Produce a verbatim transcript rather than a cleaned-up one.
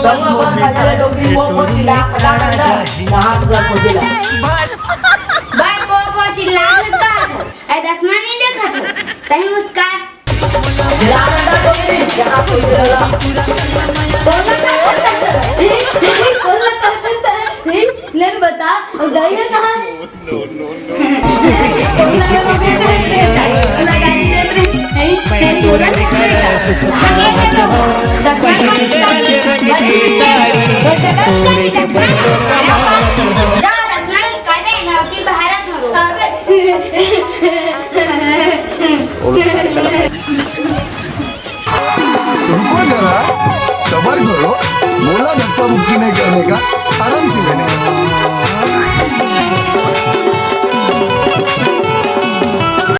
कौन बंद कर दे डोकरी, वो, वो चिल्ला, खड़ा कर दे। कहाँ पूरा खोजेला? भाई, वो, वो चिल्ला, मुस्का। ए, दसमा नहीं देखा तू? तही मुस्का। चिल्ला, खड़ा कर दे, यहाँ कोई चिल्ला। कौन ला करता है? कौन ला करता है? नहीं, नहीं, बता, और दहिया कहाँ है? रुको जरा, सबर करो। बोला धक्का मुक्की नहीं करने का।